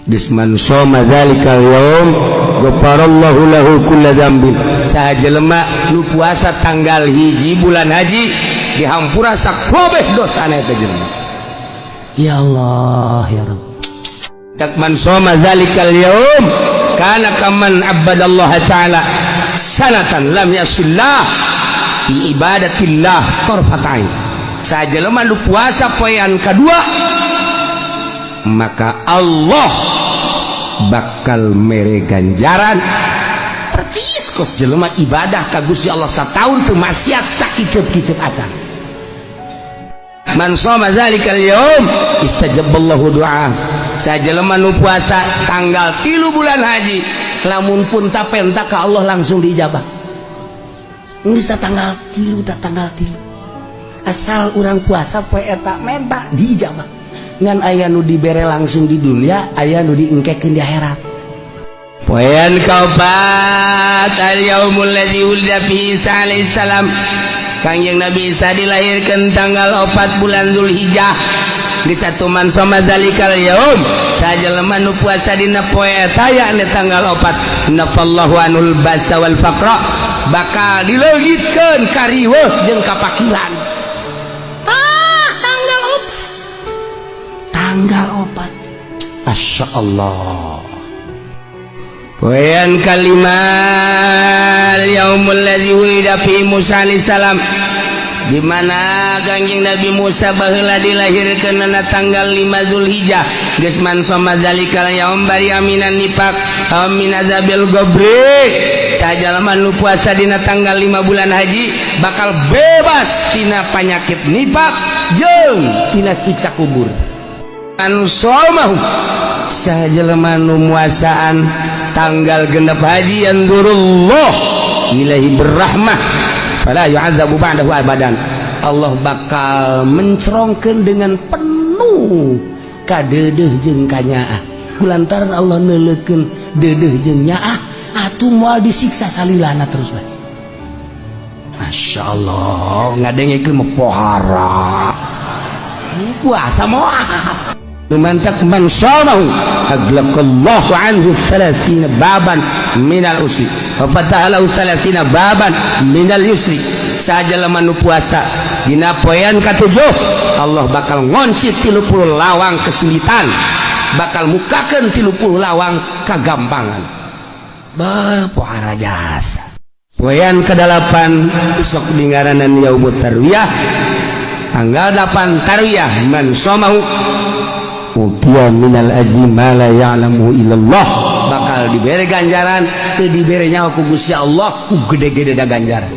Geus man shoma dzalikal yaum ghafarallahu lahu kulla dzambin. Saha jelema nu puasa tanggal 1 bulan haji dihampura sakabeh dosana eta jelema. Ya Allah ya Rabb. Tak man shoma dzalikal yaum kana kaman abadallaha ta'ala sanatan lam yasillah bi ibadatillah tarfatain. Saha jelema nu puasa poean kadua maka Allah bakal mere ganjaran percis kos jelema ibadah ka Gusti Allah sataun teu maksiat sakiceup-kiceup acan. Man shoma dzalikal yaum istajaballahu du'a. Saha jelema nu puasa tanggal 3 bulan haji lamun pun tapenta ka Allah langsung diijabah. Geus tanggal 3 ta tanggal 3. Asal urang puasa poe eta menta diijabah. Ngan aya nu dibere langsung di dunia, aya nu diengkekeun di akhirat. Poean kaopat al yaumul ladzi wulida fihi Isa alaihi salam. Kangjeng Nabi Isa dilahirkeun tanggal 4 bulan Zulhijjah. Di satu man shoma dzalikal yaum, saha jelema nu puasa dina poe eta yakni tanggal 4, nafallahu anul basa wal faqra, bakal dileungitkeun kariweuh jeung kapakiran. Tah tanggal 4. Tanggal 4. Masya Allah. Poean kalima yaumul ladzi wulida fi Musa alaihi salam, di mana Kangjeng Nabi Musa baheula dilahirkeun na tanggal 5 Zulhijjah. Geus man shoma dzalikal yaum bari aminan nifaq aw min azabil qabri. Saha jalema nu puasa dina tanggal 5 bulan haji bakal bebas tina panyakit nifak jeung tina siksa kubur. Anu shomahu, saha jelema nu muasaan tanggal 6 haji, yanzurullah ilahi berrahmah fala yu'adzabu ba'dahu abadan. Allah bakal mencerongkeun dengan penuh kadeudeuh jeung kanyaah. Kulantaran Allah neuleukeun deudeuh jeung nyaah atuh moal disiksa salilana terus bae. Masya Allah, ngadengekeun mah pohara puasa moal. Lumantak man shamahu aglaqallahu anhu 30 baban minal usri wa fataha lahu 30 baban minal yusri. Saha jelema nu puasa dina poean katujuh, Allah bakal ngonci 30 lawang kesulitan, bakal mukakeun 30 lawang kagampangan. Bah pohara jasa. Poean ke-8 sok dingaranan yaumut tarwiyah, tanggal 8 tarwiyah, man shamahu utiya minal ajri ma la ya'lamu illallah, bakal dibere ganjaran teu dibere nyawa ku Gusti Allah ku gede-gede da ganjaran.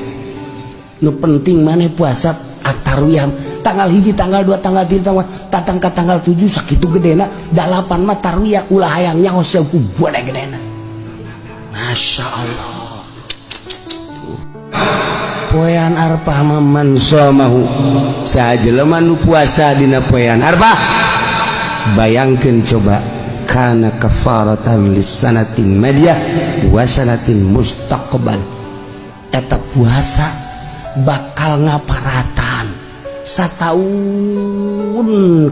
Nu penting maneh puasa at-tarwiyah tanggal 1, tanggal 2, tanggal 3, tanggal tatang ka tanggal 7 sakitu gedena, 8 mah tarwiyah ulah hayang nyaho sia ku gede-gedena. Masya Allah. Poean Arfah man shamahu, saha jelema nu puasa dina poean Arfah, bayangkeun coba, kana kafaratan lisanatin madiyah wa sanatin mustaqbal. Eta puasa bakal ngaparatan sataun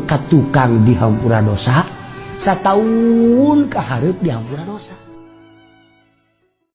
ka tukang dihampura dosa, sataun ka hareup dihampura dosa.